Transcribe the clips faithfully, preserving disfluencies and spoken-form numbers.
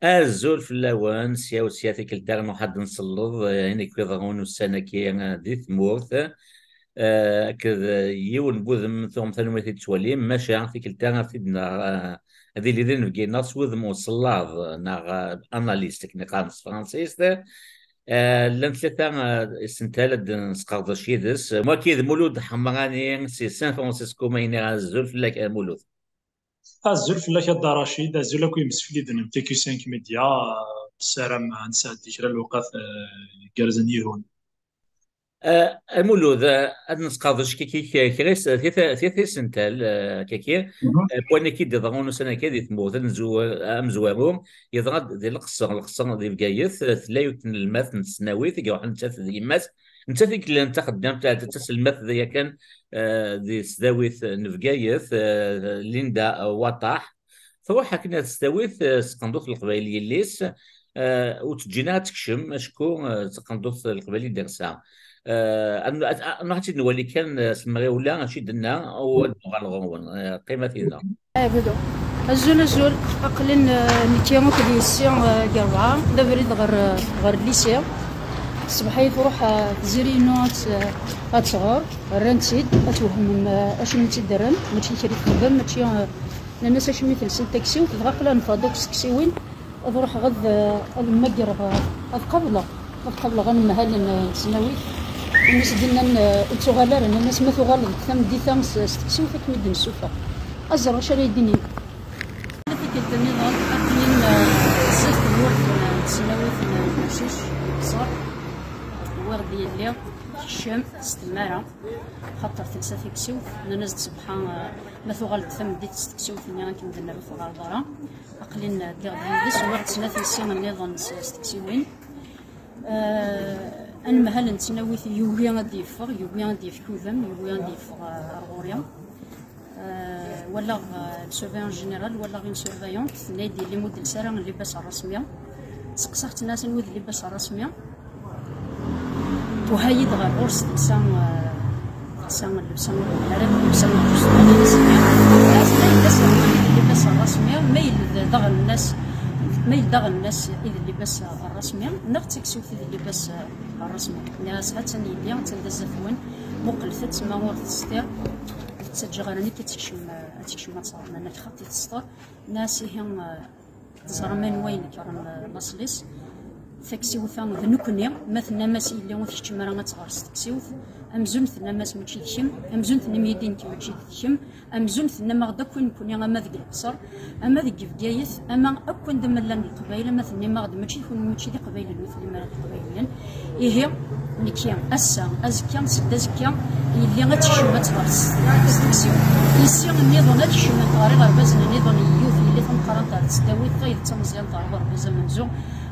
Azul fell-awen, sya u sya tikkelt-a nruḥ ad d-nselleḍ, eh, ayen i k-iḍerrun ussan-agi, eh, di tmurt, eh, akked, eh, yiwen n wudem tuɣem tanumi t-id-tettwalim, maca tikkelt-a ad t-id-naɣ, eh, ad yili d inebgi-nneɣ s wudem uṣellaḍ, neɣ, eh, analyste, akken i qqaren s tefransist. Eh, llan tlata, eh, isental ad d-nesqerdec yid-s. Wagi d Mulud Ḥemrani si San Francisco, ma iniɣ azul fell-ak a Mulud. Azul fell-ak a Dda Racid, azul akk imsefliden n T Q cinq Media, eh, nessaram ad nesɛeddi kra n lewqat, eh, gerrzen yid-wen. Eh, a Mulud, eh, ad nesqerdec kiki k-, kra is-, tit-, tit-, tisental, eh, kiki, Mhm. Eh, n wayen akka i d-iḍerrun ussan-agi di tmurt, ad nezwer, amezwaru, yeḍra-d di Leqṣer, Leqṣer di Bgayet, eh, tella yiwet n tnelmadt n tesnawit i iruḥen nettat d yemma-s, nettat i yellan d taxeddamt, eh, d taselmadt yakan, eh, di tesdawit n Bgayet, eh, Linda Waṭaḥ. Truḥ akken ad testawit, eh, s tqendurt n Leqbayel yelli-s, eh, ur tt-ǧǧin ara ad tekcem, acku, eh, d taqendurt n Leqbayel i dersa. Eh, ad n-, ad, ad nruḥ ad tt-id-nwali kan, eh, s lemɣiwla, acu i d-tenna, u ad nuɣal ɣur-wen. Eh, qqimet yid-neɣ. Azul, azul. Aql-in, eh, nekki akked yessi, eh, deg rebɛa, d abrid ɣer, eh, ɣer lycée. Ṣṣbeḥ-a truḥ, eh, tziri-inu ad tt-, eh, ad tɣer. Rran-tt-id, ad twehmem, eh, acimi i tt-id-rran, mačči kra i texdem, mačči, eh, nnan-as acimi telsa taksiwt, dɣa aql-aɣ neffeɣ-d akk s teksiwin, ad ruḥeɣ ad, eh, ad mmagreɣ, eh, ad qableɣ, ad qableɣ anemhal n, eh, tesnawit. Imi s-d-nnan, eh, ur ttuɣal ara, nnan-as ma tuɣaleḍ deg tameddit-a s, s teksiwt ad kem-id-nessufeɣ. Ad ẓreɣ acu ara yi-d-inin. Tikkelt nniḍen, aql-in, eh, zdat tewwurt n tesnawit n Mcic, Qṣer. Wwiɣ-d yelli, tekcem s tmara, xaṭer telsa taksiwt, nnan-as-d ṣṣbeḥ-a, eh, ma tuɣal-d tameddit s teksiwt-nni akken d-nerr ur tuɣaleḍ ara. Aql-in ddiɣ-d yid-s, wwiɣ-d snat yessi nniḍen s, s teksiwin. Eh, anemhal n tesnawit yugi ad d-yeffeɣ, yugi ad d-yefk udem, yugi ad d-yeffeɣ, eh, ar ɣur-i. Eh, walaɣ, eh, le surveillant général, walaɣ une surveillante, tenna-yi-d yelli ur d-telsi ara llibas rrasmi. Seqsaɣ-tt, nniɣ-as anwa i d llibas rrasmi? Tuha-yi-d ɣer ɣur-s telsa, eh, telsa llebsa ur yelli ara d llebsa n lfeṣṭa. Nniɣ-as ma yella s llibas rrasmi, ma yella d aɣelnas, ma yella d aɣelnas i d llibas rrasmi, neɣ d taksiwt i d llibas rrasmi. Nniɣ-as ha-tt-an yelli, ha-tt-an d azat-wen, muqlet-tt ma ur testiṛ. Ur ttaǧǧaɣ ara nekk ad tekcem, ad tekcem ad tẓer, ma nna xaṭi testṛ. Nniɣ-as ihi, eh, teẓram anwa inekren, eh, laṣel-is. Taksiwt-a d nekkni, ma tennam-as i yelli ur tkeččem ara ad tɣer s teksiwt, amzun tennam-as mačči d kemm, amzun tennam-iyi-d i nekk mačči d kemm, amzun tennam-aɣ-d akk i nekkni ama deg Leqṣer, ama deg Bgayet, ama akk anda ma llan Leqbayel, ama tennim-aɣ-d mačči d kenwi, mačči d Iqbayliyen, ur tellim ara d Iqbayliyen. Ihi, nekki, ass-a, azekka, seld azekka, yelli ad tekcem ad tɣer s, s teksiwt. Yessi nniḍen ad kecment ɣer iɣerbazen nniḍen, yiwet yelli tameqqrant ɣer tesdawit, tayeḍ d tameẓyant ɣer uɣerbaz amenzu,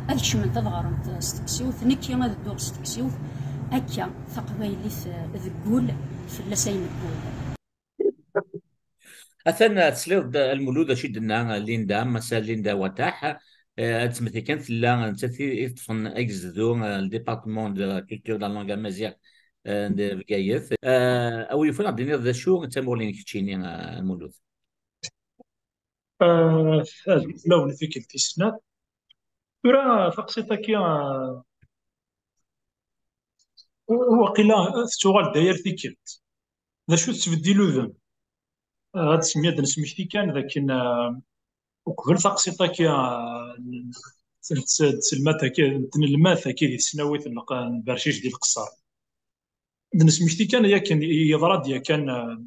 ad kecment ad ɣrent s teksiwt, nekki ad dduɣ s teksiwt, akka, taqbaylit, eh, deg wul, fell-as ay neggul. Atan tesliḍ-d a Lmulud acu i d-tenna Linda, Massa Linda Wataḥ, eh, ad temmti kan tella nettat i iṭṭfen agezdu, eh, le département de la culture de la langue amazigh, eh, n Bgayet. Eh, a wi yufan ad d-tiniḍ d acu d tamuɣli-nnek keččini, eh, a Lmulud? Eh, fell-awen tikkelt tis snat. Tura taqsiṭ-agi, eh, waqila tettuɣal-d yal tikkelt. D acu tettbeddil udem? Eh, ad semmi-, ad nesmekti kan d akken, eh, uqbel taqsiṭ-agi, eh, n, n, n tselmadt-agi, n tnelmadt-agi di tesnawit n Leq-, n Bercic di Leqṣer. D nesmekti kan yakan, yeḍra-d yakan, eh,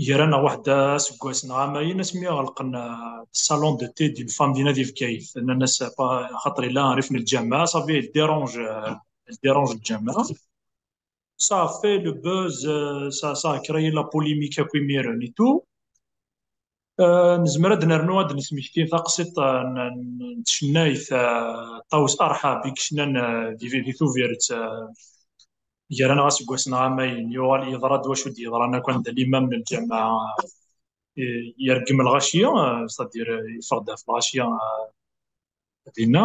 gar-aneɣ waḥed aseggas neɣ amayen asmi ɣelqen, eh, salon de thé d'une femme dina di Bgayet. Nnan-as, eh, pa-, xaṭer yella rrif n lǧameɛ, ça fait, il dérange, eh, il dérange lǧameɛ. Ça a fait le buzz, euh, ça, ça a créé la polémique akk imiren et tout. Euh, nezmer ad nernu ad nesmekti taqsiṭ, euh, n, n, n tcennayt, euh, Ṭawes Arḥab i yecnan, euh, di, di Tubiret, euh, gar-aneɣ aseggas neɣ amayen, yuɣal yeḍra-d wacu d-yeḍran akk anda limam n lǧameɛ, euh, yergem lɣaci, euh, c'est-à-dire, euh, yeffeɣ-d ɣef lɣaci, euh, dinna.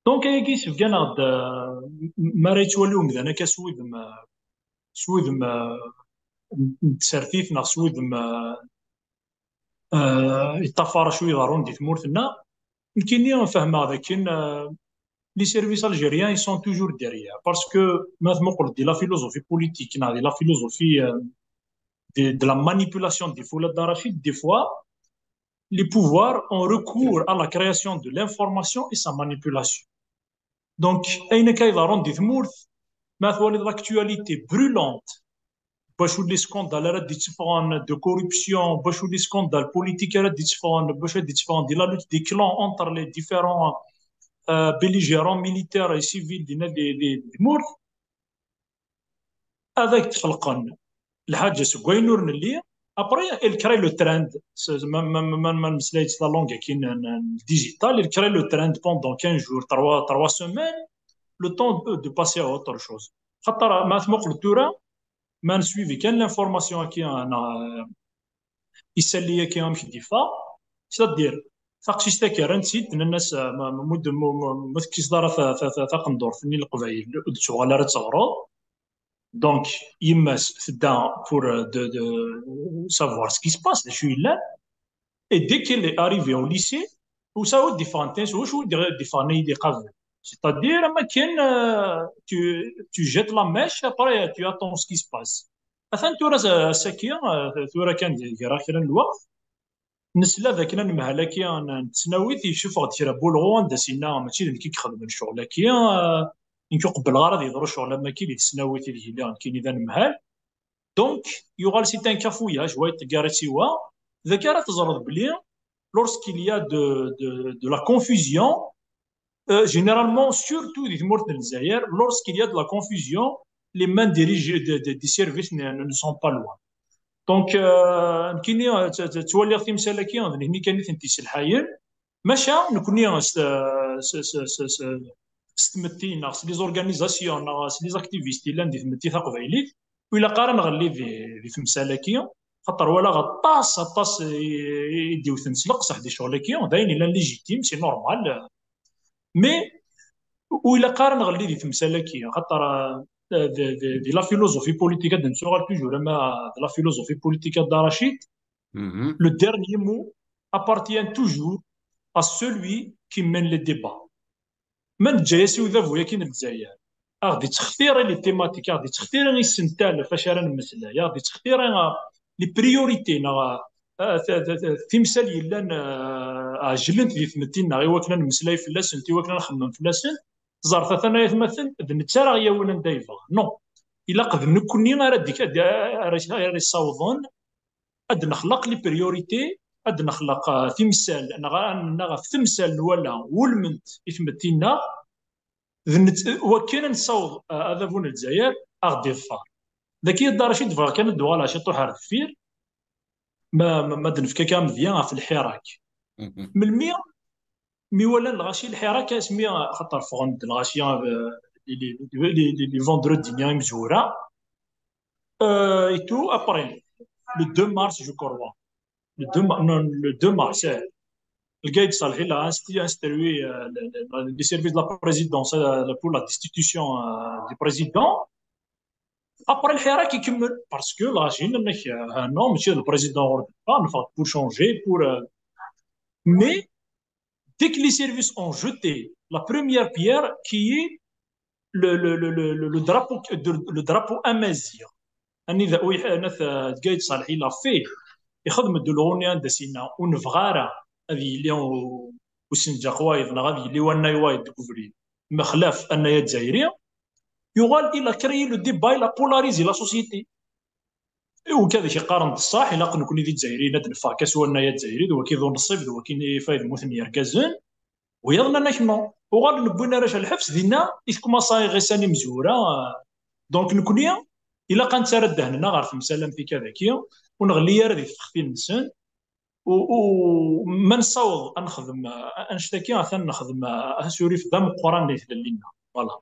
Donc, ayagi yessebgan-aɣ-d, euh, m-, mi ara yettwali umdan akka s wudem, euh, s wudem, euh, n, n tsertit neɣ s wudem, euh, euh, yeṭṭafar acu iḍerrun di tmurt-nneɣ, Nekkini fehmeɣ dakken, euh, les services algériens, ils sont toujours derrière. Parce que, ma tmuqleḍ di la philosophie politique, neɣ di la philosophie, euh, de, de la manipulation des Foulad Rachid, des fois, les pouvoirs ont recours à la création de l'information et sa manipulation. Donc, ayen akka iḍerrun di tmurt, ma twaliḍ l'actualité brûlante, bacu les scandales ara d-itteffɣen de corruption, bacu les scandales politiques ara d-itteffɣen, bacu ara d-itteffɣen di la lutte des clans entre les différents, euh, belligérants militaires et civils di, di, di, di tmurt, ad ak-d-xelqen lḥaǧa seg wayen ur nelli. Après, il crée le trend. C'est, ma, ma, ma, ma, ma nmeslay-d s la langue-agi n, n, n digital, il crée le trend pendant quinze jours, trois, trois semaines, le temps de, de passer à autre chose. Xaṭer, ma tmuqleḍ tura, ma nsuivi kan l'information-agi, neɣ, euh, isalli-agi amek d-iffeɣ, c'est-à-dire, taqcict-agi rran-tt-id, nnan-as, euh, ma, ma, ma, ma, ma, ma tekkiseḍ ara ta-, ta-, ta-, taqendurt-nni n Leqbayel, ur d-tuɣal ara ad teɣreḍ. Donc, yemma-s tedda pour, euh, de, de savoir ce qui se passe, d acu yellan. Et dès qu'elle est arrivée au lycée, ur d-iffɣen tens, ur d-iffɣen ay d-iqabel. C'est-à-dire, am akken, euh, tu, tu jettes la mèche, après, tu attends ce qui se passe. Atan tura, ass-agi, euh, tura kan greɣ kra n lweqt, nesla d akken anemhal-agi n, n tesnawit yessufeɣ-d kra n wulɣu anda s-yenna mačči d nekk i ixedmen ccɣel-agi, euh, nekk ur qebbleɣ ara ad yeḍru ccɣel am wagi di tesnawit ideg lliɣ nekkini d anemhal. Donc, yuɣal c'est un cafouillage, wa iṭeggar-itt i wa, d akka ara teẓreḍ belli lorsqu'il y a de, de, de la confusion, euh, généralement, surtout di tmurt n Lezzayer, lorsqu'il y a de la confusion, les mains des, régi- de, de, des services ne, ne sont pas loin. Donc, euh, nekkini, euh, t- t- ttwaliɣ timsal-agi, d nitni kan i tent-iselḥayen. Maca, nekkni s, s, s, s, s, s tmetti, neɣ s les organisations, neɣ s les activistes yellan di tmetti taqbaylit, ur ilaq ara neɣli di, di temsal-agi, xaṭer walaɣ aṭas, aṭas i, i d-iwten s leqseḥ di ccɣel-agi, d ayen yellan légitime, c'est normal. Mais, ur ilaq ara neɣli di temsal-agi, xaṭer, euh, de, de, de la philosophie politique, ad nettuɣal toujours, ama de la philosophie politique, a Dda Racid, le dernier mot appartient toujours à celui qui mène le débat. Ma neǧǧa-yas i udabu-yagi n Lezzayer, a ɣ-d-ittextiri les thématiques, a ɣ-d-ittextiri isental ɣef wacu ara nemmeslay, a ɣ-d-ittextiri, euh, les priorités, neɣ, euh, t- t- t- timsal yellan, euh, ɛejlent di tmetti-nneɣ i wakken ad nemmeslay fell-asent, i wakken ad nxemmem fell-asent, ẓret atan ay atmaten, d netta ara ɣ-yawin anda yebɣa. Non. Ilaq d nekkni ara d-, ara, ara yessawḍen ad nexleq les priorités, ad nexleq, euh, timsal, neɣ ad nenna ɣef temsal nwala ulment i tmetti-nneɣ, d nett- wakken ad nessaweḍ, euh, adabu n Lezzayer a ɣ-d-iḍfer. Dagi, a Dda Racid, bɣiɣ kan ad d-uɣaleɣ ciṭuḥ ar deffir, ma, ma, ma d-nefka kan amedya ɣef lḥirak. Melmi mi walan lɣaci lḥirak, asmi, xaṭer ffɣen-d lɣaci, euh, les, les, les, les vendredis-nni imezwura, euh, et tout, après, le deux mars, je crois. Le deux ma- non, le deux mars, eh. Lgayed Salhi, il a insti- instruit, euh, le, le, le service de la présidence, euh, pour la destitution, euh, du président. Après, lḥirak ikemmel, parce que lɣaci nnan-ak, euh, non, monsieur le président, on ne veut pas, on veut pour changer, pour, euh, mais dès que les services ont jeté la première pierre, qui est le, le, le, le, le, le drapeau, le, le drapeau amazigh. Anida, oui, anat, euh, Gaïd Saleh, il a fait, ixdem-d lɣuni anda s-yenna, ur nebɣi ara ad yili u-, usenǧaq wayeḍ neɣ ad yili wannay wayeḍ deg ubrid, mexlaf annay azzayri, yuɣal, il a créé le débat, il a polarisé la société. Iwekka d ak-iqqaren d ṣṣeḥ, ilaq nekni d Izzayriyen ad neffeɣ kan s wannay azzayri, d waki d unṣib, d waki ifay d muten yergazen. Wiyaḍ nnan-ak non. Uɣalen wwin arrac ar lḥebs, dinna i tkumaṣa iɣisan imezwura. Donc nekni ilaq ad nettarra ddehn-nneɣ ɣer temsal am tikad-agi, ur nɣelli ara di tfextin-nsen. U, u, ma nessaweḍ ad nexdem, uh, annect-agi, atan nexdem, uh, asurif d ameqqran i tlelli-nneɣ. Voilà.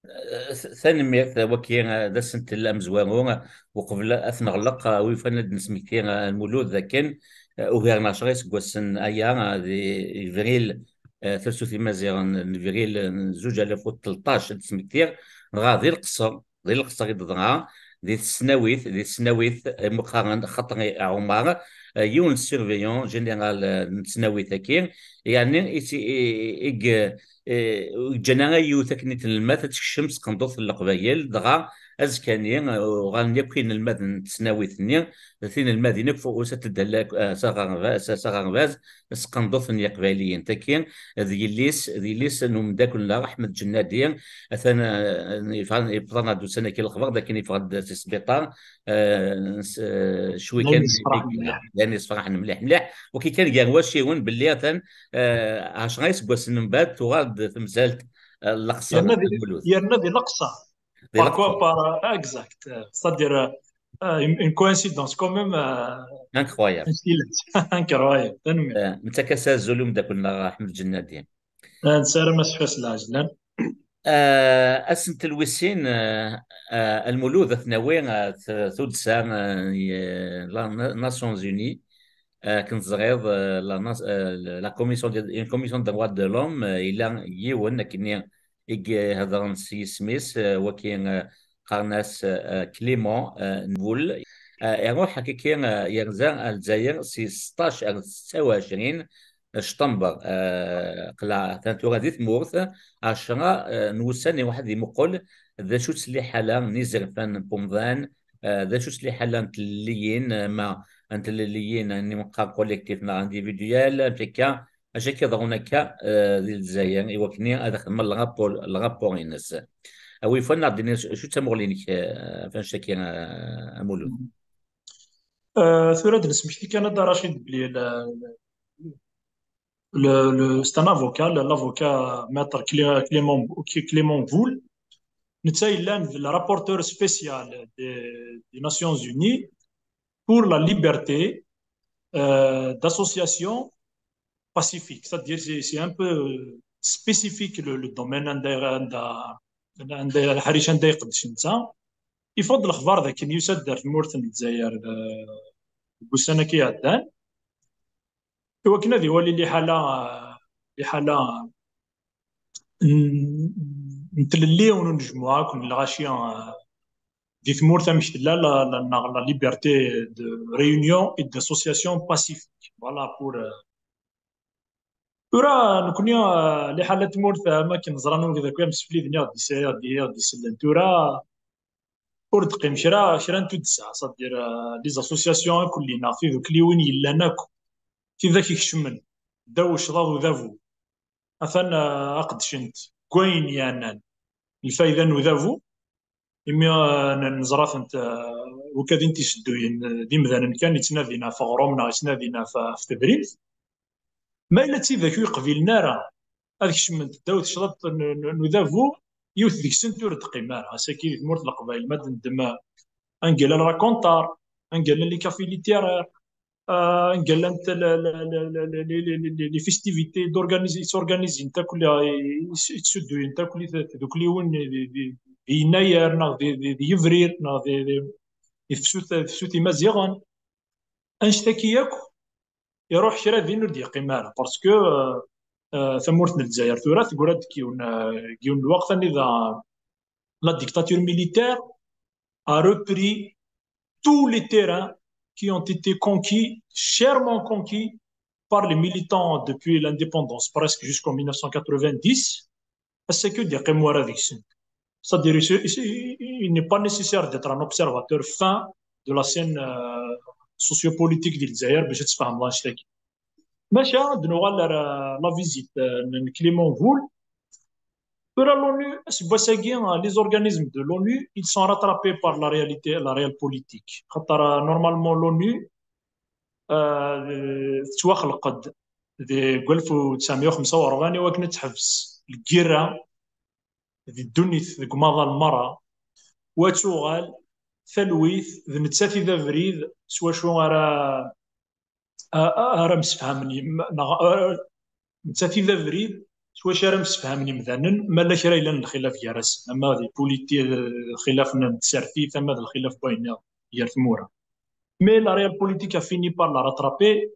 Eh, s- tanemmirt, eh, waki, eh, d asentel amezwaru, eh, uqbel ad t-neɣleq, eh, wi yufan ad d-nesmekti, eh, Lmulud, d akken, eh, ugar n ɛecra iseggasen aya, eh, di Ibril, eh, Tafsut Imaziɣen n Ibril, eh, n zuǧ alaf u tleṭṭac ad d-smektiɣ, dɣa di Leqṣer, di Leqṣer i d-teḍra, di tesnawit, di tesnawit, eh, imuqaren Xaṭri Ɛumar, eh, yiwen n surveillant général, eh, n tesnawit-agi, yeɛni i ti-, i, i, i, eh, ǧǧan ara yiwet akken i tnelmadt ad tekcem s tqendurt n Leqbayel, dɣa azekka-nni, eh, uɣalen yakk inelmaden n tesnawit-nni, tinelmadin akk ur s-, ad teddal akk, eh, s aɣerbaz, s aɣerbaz, s tqendurt n Yeqbayliyen. Tagi d yelli-s, d yelli-s n umeddakel-nneɣ Ḥmed Ǧennadi, atan, eh, yebɣa-, yebḍa-aɣ-d ussan-agi lexbar d akken yeffeɣ-d si sbiṭar, eh, s-, eh, cwi kan, yani yessefraḥen mliḥ, mliḥ. Waki kan gar wacciwen belli atan, eh, ɛecra iseggasen mbeɛd tuɣal-d temsalt, eh, n Leqṣer. Yerna di, yerna di Leqṣer. Pourquoi pas, euh, exact, euh, c'est-à-dire, euh, euh, une, une coïncidence quand même, euh, incroyable. Incroyable. Tanemmirt. Eh, nettak-as azul i umeddakel-nneɣ Ḥmed Ǧennadi. Eh, nessaram-as fas lɛejlan. Eh, asentel wis sin, eh, eh, Lmulud, ad t-nawi, eh, t-, tuddsa, eh, n, eh, la Na-, Nations Unies, eh, akken teẓriḍ, eh, la Nas-, eh, la commission de, une commission des droits de l'homme, eh, yella yiwen akken i i ihedren s yisem-is, eh, waki, eh, qqaren-as, eh, Clément, eh, Nvoul. Eh, iruḥ hakiki, eh, yerza ar Lezzayer si seṭṭac ar setta u ɛecrin ctember, eh, qla, atan tura di tmurt, ɛecra, eh, n wussan iruḥ ad imuqel d acu-tt liḥala n izerfan n umdan, eh, d acu-tt liḥala n tlelliyin, eh, ma n tlelliyin n imeqqar collectif neɣ individuel, amek akka, acu akka yeḍrun akka, eh, di Lezzayer, i wakken ad xedmen le rapport, le rapport-ines. A wi yufan, ad d-tiniḍ acu d tamuɣli-inek, eh, ɣef annect-agi, eh, a Mulud? Euh, tura ad d-nesmekti kan, a Dda Racid, belli le, le, le, c'est un avocat, le, l'avocat maître Clé-, Clément, Clément Voul, netta yellan d le rapporteur spécial des, des Nations Unies pour la liberté, euh, d'association pacifique. C'est-à-dire, c'est, c'est un peu spécifique le, le domaine anda, anda, anda, lḥaṛic anda iqeddec netta. Yeffeɣ-d lexbar d akken yusa-d ar tmurt n Lezzayer d, deg ussan-agi iɛeddan, i wakken ad iwali liḥala, liḥala n, n tlelli n unejmuɛ akk n lɣaci, eh, di tmurt amek tella la, la, neɣ la liberté de réunion et d'association pacifique. Voilà, pour, euh, tura, nekkni, eh, liḥala n tmurt, eh, am akken ẓran wid akk amsefliden i ɣ-d-, i ɣ-d-, i ɣ-d-isellen tura, ur d-teqqim kra, kra n tuddsa, c'est-à-dire, eh, les associations akk-nni, neɣ tidukliwin yellan akk, tidak ikecmen ddaw ucḍaḍ udabu, atan, eh, aqeddcent deg wayen yeɛnan lfayda n udabu, imi, eh, n-, neẓra-tent, eh, wakadin tisedduyin, eh, d imdanen kan yettnadin ɣef uɣrum neɣ yettnadin ɣef, ɣef tedrimt. Ma yella d tidak ur yeqbilen ara ad kecment ddaw tecḍaḍt n, n, n udabu, yiwet deg-sent ur d-teqqim ara. Ass-agi di tmurt n Leqbayel, ma d-neddem, eh, angal n raconteur, angal n les cafés littéraires, euh, angal n t-, le, le, le, le, le, les, les, les, les, les festivités d'organiser, s'organisent, takk, eh, i, i, i ttsudduyent akk tdukliwin di, di, di Yennayer, neɣ di, di, di Yebrir, neɣ di, di, di tefsut, tefsut imaziɣen. Annect-agi akk, iruḥ kra din ur d-yeqqim ara, parce que, euh, euh, tamurt n Lezzayer tura teggra-d deg yiwen, euh, deg yiwen n lweqt anida la dictature militaire a repris tous les terrains qui ont été conquis, chèrement conquis par les militants depuis l'indépendance, presque jusqu'en mille neuf cent quatre-vingt-dix. Ass-agi ur d-yeqqim wara deg-sen. C'est-à-dire, il, il, il n'est pas nécessaire d'être un observateur fin de la scène, euh, sociopolitique di Lezzayer bac ad tfehmeḍ annect-agi. Maca, ad d-nuɣal ar, euh, la visite, euh, n Clément Voul. Tura l'ONU, aseggas-agi, euh, les organismes de l'ONU, ils sont rattrapés par la réalité, la réelle politique. Xaṭer, euh, normalement, l'ONU, euh, tettwaxleq-d deg alef u tesɛemya u xemsa u rebɛin i wakken ad teḥbes lgirra di ddunit deg umaḍal merra, u ad tuɣal talwit d nettat i d abrid s wacu ara, a-, a-, ara msefhamen yim-, neɣ, a-, nettat i d abrid s wacu ara msefhamen yimdanen, ma la kra yellan lxilaf gar-asen, ama di politi-, lxilaf n tsertit, ama d lxilaf n wayen gar tmura. Mais la réelle politique a fini par la rattraper.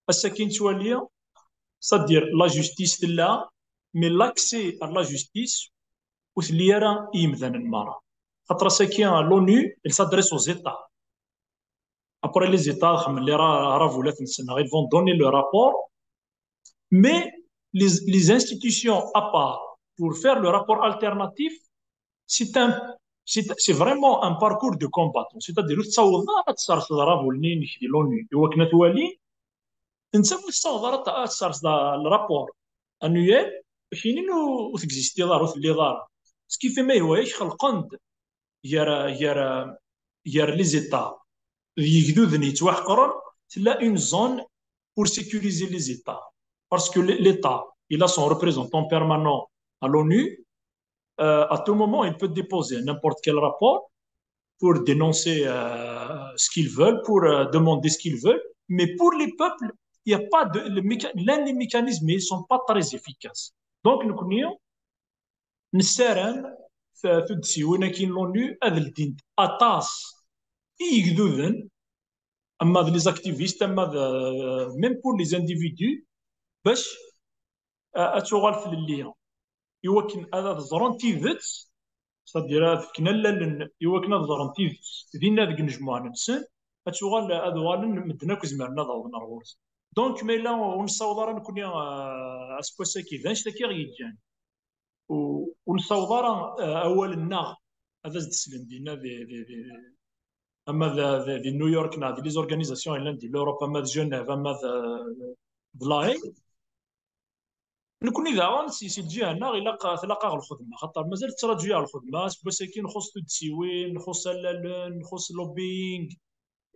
Ass-agi nettwali, c'est-à-dire la justice tella, mais l'accès à la justice ur telli ara i yimdanen merra. Xaṭer ass-agi, l'ONU, elle s'adresse aux États. Après, les États, xemmen les ra-, ravolat-nsen, ils vont donner le rapport. Mais les, les institutions à part pour faire le rapport alternatif, c'est un, c'est, c'est vraiment un parcours de combattant. C'est-à-dire, ur tettawḍeḍ ara ad tesserseḍ aravul-nni-inek di l'ONU, i wakken ad twali, netta ur tettawḍeḍ ara ad tesserseḍ le rapport annuel, kinin ur, ur texistiḍ ara, ur telliḍ ara. Ce qui fait ma ihwa-yak xelqen-d gar, gar, gar les États d yigduden yettwaḥeqren, tella une zone pour sécuriser les États. Parce que l'État, il a son représentant permanent à l'ONU. Euh, à tout moment, il peut déposer n'importe quel rapport pour dénoncer euh, ce qu'ils veulent, pour euh, demander ce qu'ils veulent. Mais pour les peuples, il n'y a pas de. Le méca- L'un des mécanismes, ils ne sont pas très efficaces. Donc, nous connaissons nessaram tuddsiwin-agi n l'ONU ad ldint aṭas i yigduden, ama d les activistes, ama d, euh, même pour les individus, bac euh, ad tuɣal tlelli, i wakken ad, ad ẓren tidet, c'est-à-dire ad fken allalen i wakken ad ẓren tidet dinna deg inejmuɛen-nsen, ad tuɣal, ad uɣalen medden akk zemren ad awḍen ar ɣur-s. Donc, ma yella ur nessaweḍ ara nekni euh, aseggas-agi, d annect-agi i ɣ-yeǧǧan. U- ur nessaweḍ ara eh, awal-nneɣ ad as-d-slen dinna di, di, di, ama d, di, di New York neɣ di les organisations yellan di l'Europe, ama d Genève, ama d, d La Haye. Nekni daɣen si, si lǧiha-nneɣ ilaq, tlaq-aɣ lxedma, xaṭer mazal tettraǧu-yaɣ lxedma. Aseggas-agi nxuṣ tuddsiwin, nxuṣ allalen, nxuṣ lobbying,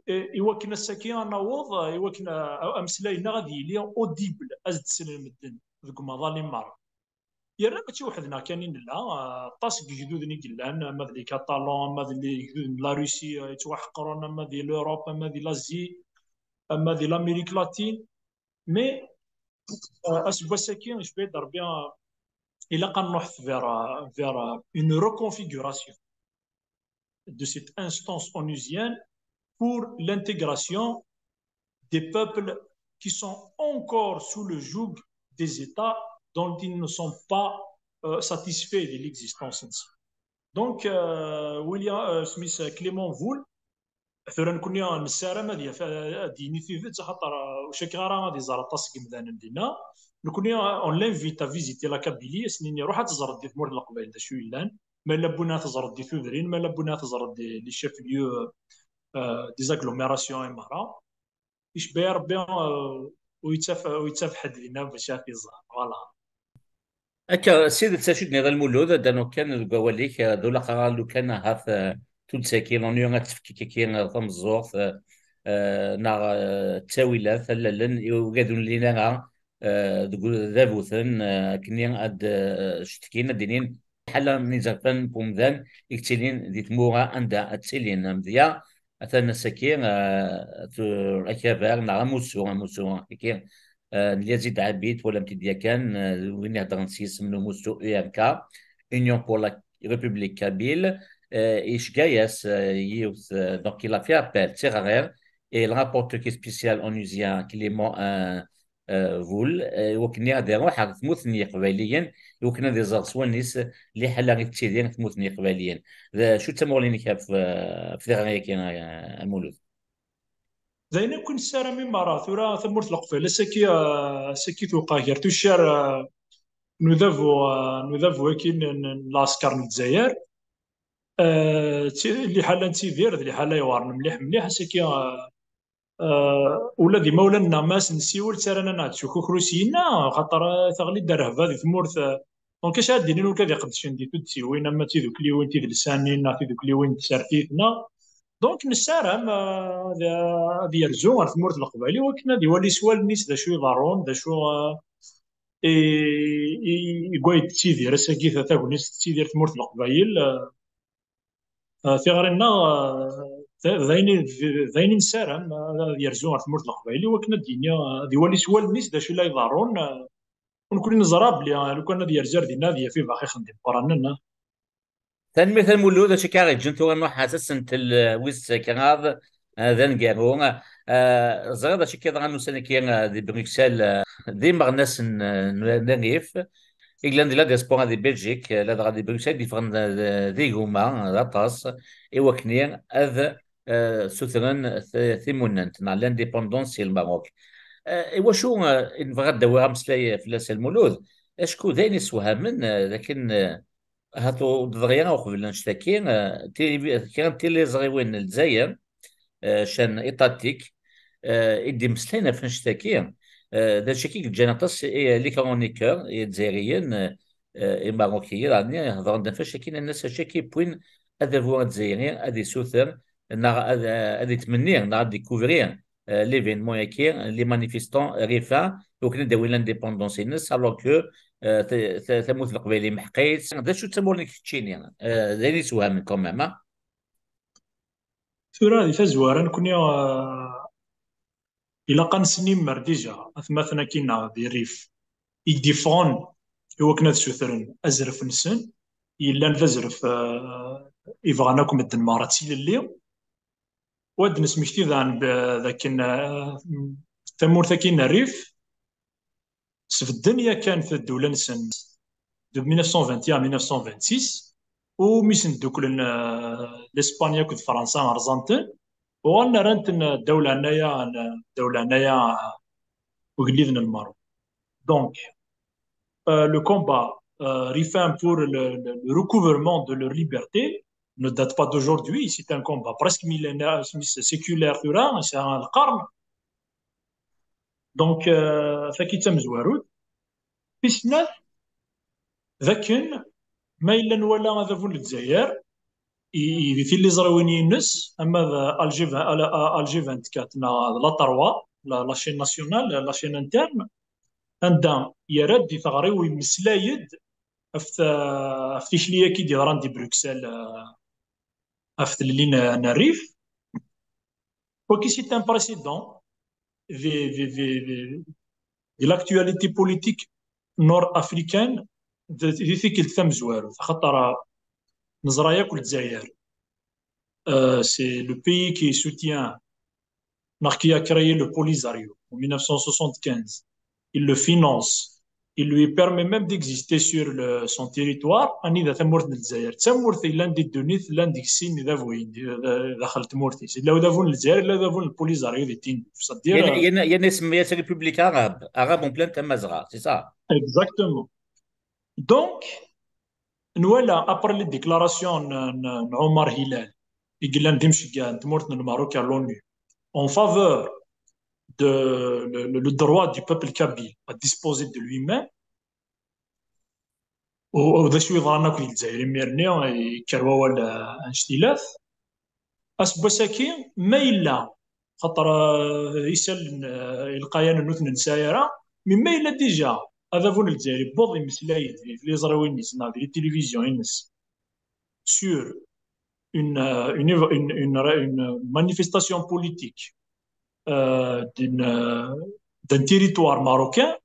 i, i wakken ass-agi ad naweḍ, i wakken a- ameslay-nneɣ ad yili audible, ad s-d-slen medden deg umaḍal i merra. Yerna mačči weḥd-neɣ kan i nella, aṭas n yegduden i yellan, ama d les Catalans, ama d les yegduden n la Russie eh, yettwaḥeqren, ama di l'Europe, ama di l'Asie, ama di l'Amérique latine. Mais euh, aseggas-agi, yecba-d Rebbi, euh, ilaq ad nruḥ vers, euh, vers euh, une reconfiguration de cette instance onusienne pour l'intégration des peuples qui sont encore sous le joug des États dont ils ne sont pas euh, satisfaits de l'existence. Donc, euh, William euh, Smith, Clément Voul, tura nekni nessaram ad yaf ad d-yini tidet, axaṭer ur cukkeɣ ara ad iẓer aṭas n yimdanen dinna. Nekni on l'invite à visiter la Kabylie, as-nini ruḥ ad teẓreḍ di tmurt n Leqbayel d acu yellan. Ma yella win ad teẓreḍ di tudrin, ma yella win ad teẓreḍ di les chefs-lieux euh, des agglomérations i merra. Icebba Rebbi euh, ur yettaf ur yettaf ḥedd dinna bac ad t-iẓer. Voilà. Akka, s tidet, acu d-nniḍ a Lmulud, ad d-anuɣ kan deg wawal-ik, eh, d ulaqaɣ lukan ahat eh, tuddsa-agi, l'ONU ad tefk akka eh, tameẓẓuɣt eh, eh, neɣ eh, ttawilat, allalen i wigad ur llin ara eh, deg udabuten eh, akken ad eh, cetkin, ad d-inin ḥala n izerfan n umdan i yettilin di tmura anda ad ttilin amedya. Atan ass-agi eh, tu- akabar neɣ amussu, amussu-agi eh, n Lyazid Ɛabid, twalam-t-id yakan, eh, win iheddren s yisem n umussu U R K, Union pour la République Kabyle, eh, icegga-yas eh, yiwet, eh, donc il a fait appel d tiɣri, et le rapporteur qui est spécial onusien Clément eh, eh, Voul, eh, i wakken ad iruḥ ɣer tmurt n Yiqbayliyen, i wakken ad iẓer s wallen-is liḥala i tettidir tmurt n Yiqbayliyen. D acu d tamuɣli-inek ɣef eh, ɣef tiɣri-agi, eh, a Mulud? D ayen akk i nessaram i merra. Tura tamurt n Leqbayel ass-agi, eh, ass-agi tewqeɛ gar tuccar eh, n udabu, eh, n udabu-agi n, n, n lɛesker n Lezzayer. Eh, d ti- liḥala nettidir d liḥala iweɛren mliḥ mliḥ ass-agi. Eh, eh, ula d imawlan-nneɣ ma asen-nsiwel ttarran-aneɣ-d s ukukru syenna, xaṭer eh, teɣli-d rrehba di tmurt. Eh, donc acu ara d-inin ula d iqeddcen di tuddsiwin, ama d tidukliwin tidelsanin neɣ tidukliwin n tsertit neɣ Donc nessaram eh, ad ad yerzu ɣer tmurt n Leqbayel i wakken ad iwali s wallen-is d acu iḍerrun, d acu eh, i i i deg way tettidir ass-agi ta- tagnit tettidir tmurt n Leqbayel. Eh, eh, tiɣri-nneɣ eh, d d ayen i d d ayen i nessaram eh, ad yerzu ɣer tmurt n Leqbayel i wakken ad d-yini eh, ad iwali s wallen-is d acu i la iḍerrun. Eh, u nekkni neẓra belli eh, lukan ad yerzu ar dinna ad yaf ibaxixen d imeqqranen. Eh. Tanemmirt a Mulud, acu akka ɣ-yeǧǧen tura nruḥ s asentel eh, wis kraḍ eh, d aneggaru. Eh, ẓriɣ d acu akka yeḍran ussan-agi eh, di Bruxelles, eh, d imeɣnasen eh, n n rrif i yellan di la diaspora di Belgique, eh, ladɣa di Bruxelles, d-yeffɣen eh, d igumma eh, d aṭas i wakken ad eh, sutren t-, timunent neɣ l'indépendance si Lmerruk. Eh, iwacu, eh, i nebɣa ad d-awiɣ ameslay fell-as, a Lmulud? Acku d ayen isewhamen, eh, d akken, eh, ahat ur d-teḍri ara uqbel annect-agi, eh, tili-, kra n tiliẓriwin n Lezzayer, eh, chaîne étatique, eh, i d-imeslayen ɣef annect-agi, eh, d acu-agi i yeǧǧan aṭas i, les chroniqueurs izzayriyen, eh, eh, imeṛṛukiyen, ɛni hedṛen-d ɣef wacu akin, nnan-as acu akka yewwin adabu azzayri ad isuter neɣ ad, ad yettmenni neɣ ad découvrir, eh, l'événement-agi, les manifestants Rifa, iwakken ad d-awin l'indépendance-ines, alors que, eh, ta-, ta-, tamurt n Leqbayel imḥeq-itt. D acu d tamurt-nnek keččini? Eh, d ayen isewhamen quand même, ah? Tura di tazwara, nekkni, eh, ilaq ad nesnimmer déjà atmaten akkin-a di Rif i d-iffɣen i wakken ad sutren azref-nsen, yellan d azref, eh, i bɣan akk medden merra d tilelli. U ad d-nesmekti daɣen b-, d akken, eh, tamurt akkin n Rif, sbedden yakan ddula-nsen de mille neuf cent vingt et un à mille neuf cent vingt-six, u mi sen-dduklen, euh, l'Espagne akked Fransa rẓan-ten, uɣalen rran-ten, euh, ddaw leɛnaya, euh, ddaw leɛnaya, euh, ugellid n Lmerruk. Donc, euh, le combat, euh, rifain pour le, le, le recouvrement de leur liberté ne date pas d'aujourd'hui, c'est un combat presque millénaire, séculaire, tura, c'est un qarn. Donc, euh, tagi d tamezwarut. Tis snat, d akken ma yella nwala adabu n Lezzayer, i, i, di tiliẓriwin-ines, ama d Alger, Al-, Alger vingt-quatre neɣ d La Trois, la, la chaîne nationale, la chaîne interne, anda yerra-d di teɣri u yemmeslay-d ɣef ta-, ɣef tikli-agi d-yeḍran di Bruxelles, eh, ɣef tlelli n, n Rif. Wagi, c'est un précédent de, de, de, de, de l'actualité politique nord-africaine de, di tikkelt tamezwarut, axaṭer neẓra yakk Lezzayer, euh, c'est le pays qui soutient, neɣ qui a créé le Polisario en mille neuf cent soixante-quinze. Il le finance. Il lui permet même d'exister sur le, son territoire. Anida tamurt n Lezzayer. D tamurt yellan di ddunit, llan deg sin idabuyen, di, d-, daxel tmurt-is. Yella udabu n Lezzayer, yella udabu n Polisario di Tindouf. C'est-à-dire, yerna, euh, yerna, yerna isemma-yas République arabe, arabe en pleine Tamazɣa, c'est ça? Exactement. Donc, nwala, après les déclarations n, n, n Omar Hilal, i yellan d imceggeɛ n tmurt n Lmerruk à l'ONU, en faveur de le, le, le droit du peuple kabyle à disposer de lui-même, u, u d acu yeḍran akk di Lezzayer imir-nni, yekker wawal, eh, anect-ilat. Aseggas-agi, ma yella, xaṭer, eh, isallen, eh, ilqayan ur ten-nesɛi ara, mi ma yella déjà adabu n Lezzayer yewweḍ imeslay-d di tliẓriwin-is neɣ di tilivizyu-ines sur une, euh, une, une, une, une manifestation politique, euh, d'une, euh, d'un territoire marocain,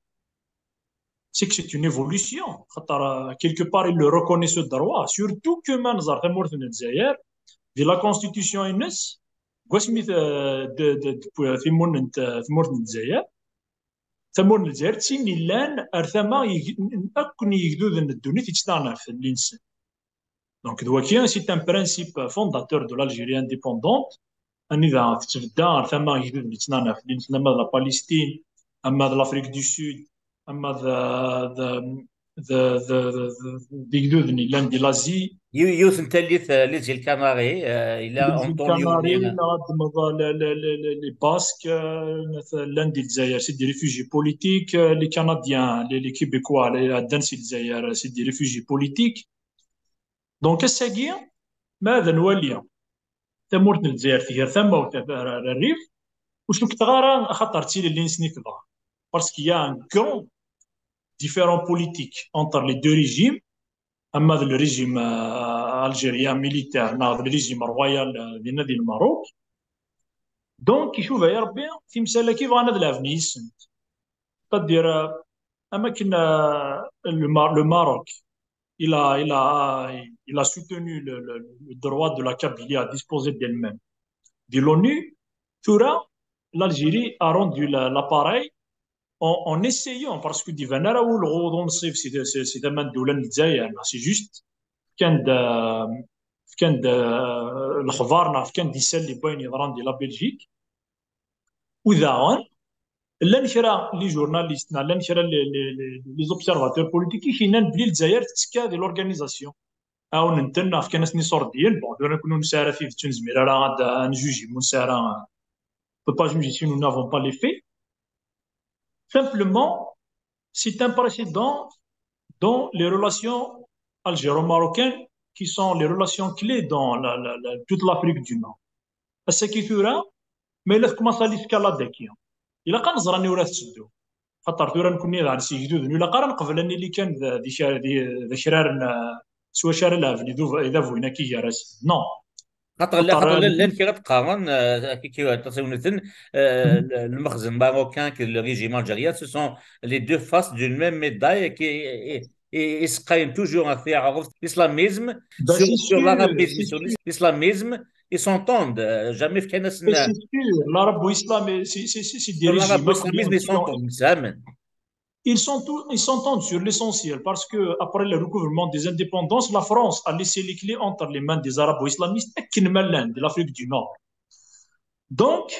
c'est que c'est une évolution. Xaṭer, euh, quelque part, il le reconnaît ce droit. Surtout que ma nẓer tamurt n Lezzayer, di la constitution-ines, deg wasmi, euh, de, de, de, timunent, euh, tmurt n Lezzayer, tamurt n Lezzayer d tin yellan ar tama yeg-, n, n, akk n yegduden n ddunit yettnaɣen ɣef tlelli-nsen. Donc, d waki, c'est un principe fondateur de l'Algérie indépendante. Anida tettbedda ar tama yegduden yettnaɣen ɣef tlelli-nsen, ama d la Palestine, ama d l'Afrique du Sud, ama d, d, d, d, d, d igduden yellan di l'Asie. Yiw-, yiwet n tallit, eh, les îles Canaries, eh, yella les îles Antonio Canaries, Nina. Neɣ ad d-tmeḍ, le, le, le, le, les Basques, eh, llan di Lezzayer, c'est des réfugiés politiques, eh, les Canadiens, les, les Québécois, les, ɛeddan si Lezzayer, c'est des réfugiés politiques. Donc, ass-agi, ma ad nwali tamurt n Lezzayer tger tamawt ar, ar, ar Rrif, ur cukkteɣ ara axaṭer d tilelli-nsen i tebɣa. Parce qu'il y a un grand différent politique entre les deux régimes, ama d le régime, euh, algérien militaire, neɣ d le régime royal, euh, dinna di Lmerruk. Donc, icuba-yi Rebbi timsal-agi bɣan ad lɛeben yis-sent. C'est-à-dire, euh, am akken, euh, le Mar-, le Maroc, il a, il a, il a soutenu le, le, le droit de la Kabylie à disposer d'elle-même. De l'ONU, tura, l'Algérie a rendu la, l'appareil en, en essayant, parce que d-iban ara ulɣu d unṣib si, si, si tama n ddula n Lezzayer, c'est juste, fkan-d, euh, fkan-d, euh, lexbar neɣ fkan-d isalli n wayen yeḍran di la Belgique. U daɣen, llan kra les journalistes neɣ llan kra les, les, les, les observateurs politiques i k-yennan belli Lezzayer tettekka di l'organisation. Ɛawnen-ten neɣ fkan-asen iṣurdiyen. Bon, tura nekkni ur nesɛi ara tidet, ur nezmir ara ad, ad njuji, ur nesɛi ara, on peut pas juger si nous n'avons pas les faits. Simplement, c'est un précédent dans les relations algéro-marocaines qui sont les relations clés dans la, la, la, toute l'Afrique du Nord. Ass-agi tura, ma yella tkumaṣ l'escalade-agi, ilaq ad neẓra aniwer ara tetteddu. Xaṭer tura nekkni d si igduden, ur ilaq ara neqbel ad nili kan d, d, d, d akraren, eh, s wacu ara lɛeben idabu-, idabuyen-agi gar-asen. Non. Xaṭer, xaṭer llan kra qqaren, eh, akka, akka, aṭas i wen-iten, eh, le, le régime marocain et le régime algérien, ce sont les deux faces d'une même médaille qui, et, et, et se craignent toujours un fait, l'islamisme, sur, sur l'arabisme, sur l'islamisme, ils s'entendent, euh, jamais fkan-asen. C'est sûr, l'arabo-islam, c'est, c'est, c'est, c'est des régimes, ils s'entendent, ils s'aiment. Ils sont tous, ils s'entendent sur l'essentiel parce que après le recouvrement des indépendances, la France a laissé les clés entre les mains des arabo-islamistes, akken ma llan, de l'Afrique du Nord. Donc,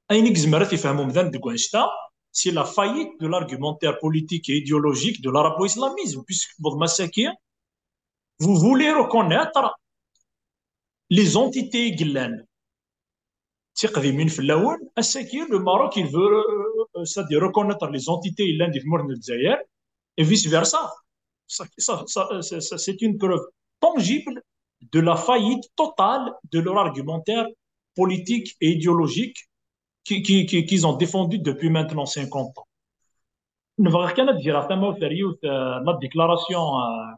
ayen i yezmer ad t-ifhem umdan deg wannect-a, c'est la faillite de l'argumentaire politique et idéologique de l'arabo-islamisme, puisque, bon, ma saki, vous voulez reconnaître les entités i yellan d tiqdimin fell-awen. Ass-agi, le Maroc, il veut, euh, euh, c'est-à-dire reconnaître les entités i yellan di tmurt n Lezzayer, et vice-versa. Ça, ça, ça, ça, ça, c'est une preuve tangible de la faillite totale de leur argumentaire politique et idéologique qui, qui, qui, qu'ils ont défendu depuis maintenant cinquante ans. Nebɣa kan ad d-greɣ tamawt ar yiwet, euh, la déclaration, euh,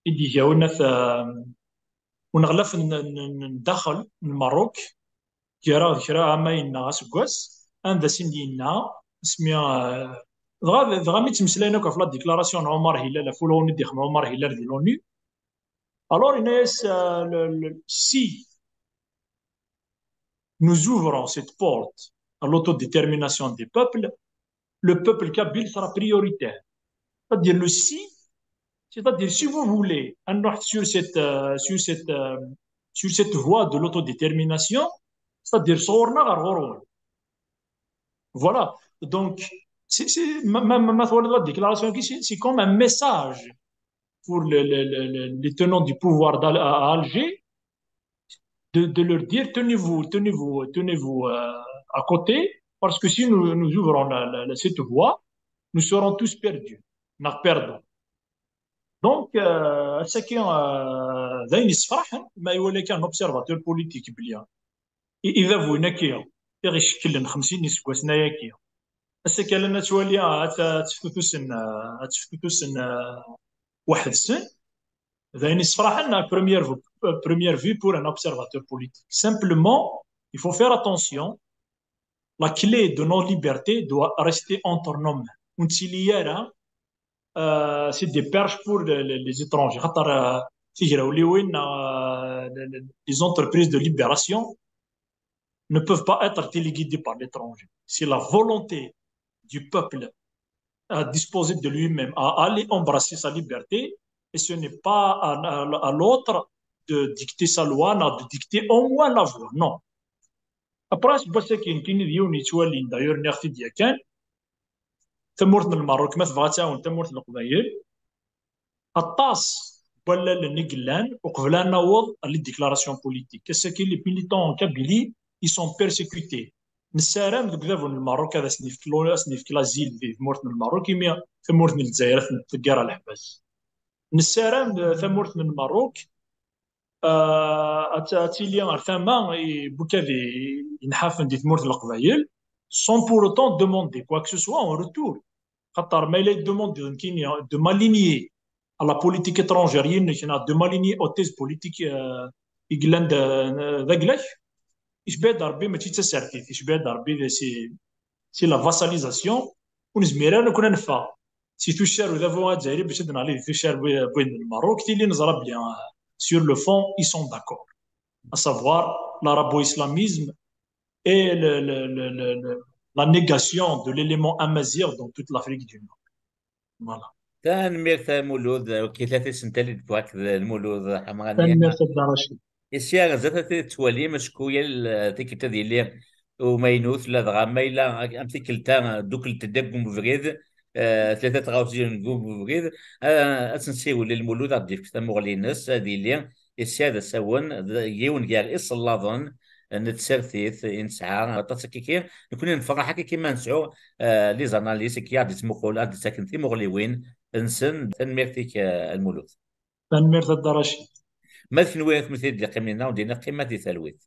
i d-iga unat, euh, uneɣlaf n, n, n, n daxel n Merruk, gar-aɣ d kra amayen neɣ aseggas, anda sin d-yenna, asmi, euh, dɣa, dɣa mi ttmeslayen akk ɣef la déclaration n Omar Hilal, ɣef ulɣu i d-ixdem Omar Hilal di l'ONU, alors yenna-yas, euh, le, le, si nous ouvrons cette porte à l'autodétermination des peuples, le peuple kabyle sera prioritaire. C'est-à-dire le si, c'est-à-dire si vous voulez, un autre sur cette, euh, sur cette, euh, sur cette voie de l'autodétermination, c'est-à-dire صورنا غير غرور. Voilà. Donc, c'est, c'est, ma, ma, ma, ma la déclaration, c'est, c'est comme un message pour le, le, le, le, les tenants du pouvoir à Alger, de, de leur dire, tenez-vous, tenez-vous, tenez-vous, euh, à côté, parce que si nous, nous ouvrons la, la, la, cette voie, nous serons tous perdus. Nous perdons. Donc, euh, c'est qu'un, euh, d ayen yessefraḥen, ma iwala kan observateur politique belli idabuyen-agi i ɣ-icekklen xemsin iseggasen-agi, ass-agi ad twali, ad, ad teftutusen, ad teftutusen, euh, weḥd-sen. D ayen yessefraḥen à première vue, première vue pour un observateur politique. Simplement, il faut faire attention. La clé de nos libertés doit rester entre nos mains. Ur nettili ara, euh, c'est des perches pour les, les, les étrangers. Xaṭer, euh, tigrawliwin, euh, les, les, les entreprises de libération ne peuvent pas être téléguidées par l'étranger. C'est la volonté du peuple à disposer de lui-même, à aller embrasser sa liberté, et ce n'est pas à, à, à l'autre de dicter sa loi, non, de dicter au moins la voie. Non. Après, c'est parce que d'ailleurs, neɣ t-id yakan, tamurt n Lmerruk, ma tebɣa ad tɛawen tamurt n Leqbayel, aṭas n wallalen i yellan uqbel ad naweḍ à les déclarations politiques. Ass-agi, les militants en Kabylie, ils sont persécutés. Nessaram deg udabu n Lmerruk ad asen-yefk lo-, ad asen-yefk l'asile di tmurt n Lmerruk, imi tamurt n Lezzayer ad ten-tḍegger ɣer leḥbas. Nessaram, eh, tamurt n Lmerruk, eh, ad t-, ad tili ar tama i wid i yenḥafen di tmurt n Leqbayel, sans pour autant demander quoi que ce soit en retour. Xaṭer ma yella yeddemandi nekkini de m'aligner à la politique étrangère-inek, neɣ de m'aligner aux thèses politiques, euh, i yellan d, d agla-k, icba-d Rebbi, mačči d tasertit, icba-d Rebbi d, c'est, c'est la vassalisation, ur nezmir ara nekkni ad neffeɣ si tuccar udabu azzayri bac ad neɣli di tuccar n win n Lmerruk, tili neẓra belli, euh, sur le fond, ils sont d'accord. À savoir, l'arabo-islamisme et le, le, le, le, le, la négation de l'élément amazigh dans toute l'Afrique du Nord. Voilà. Tanemmirt a Mulud, ok, tlata isental i d-wwak d Lmulud Ḥamrani. Tanemmirt a Dda Racid. Isya zdat ad t-twalim acku yal eh, tikkelt ad yili umaynut, ladɣa ma yella am tikkelt-a ddukklet-d deg ubrid, eh, tlata tɣawsiwin deg ubrid, eh, ad s-nsiwel i Lmulud ad d-yefk tamuɣli-ines, ad yili isya d asawen, d yiwen gar isellaḍen n tsertit i nesɛa aṭas akkiki. Nekni nefraḥ akkiki ma nesɛu eh, les analyses i aɣ-d-ittmuqul, ad d-ittaken timuɣliwin nsen. Tanemmirt-ik eh, a Lmulud. Tanemmirt a Dda Racid. Ma d kenwi atmiti d-iqqimen dinna, ur d-yenna qqimat di talwit.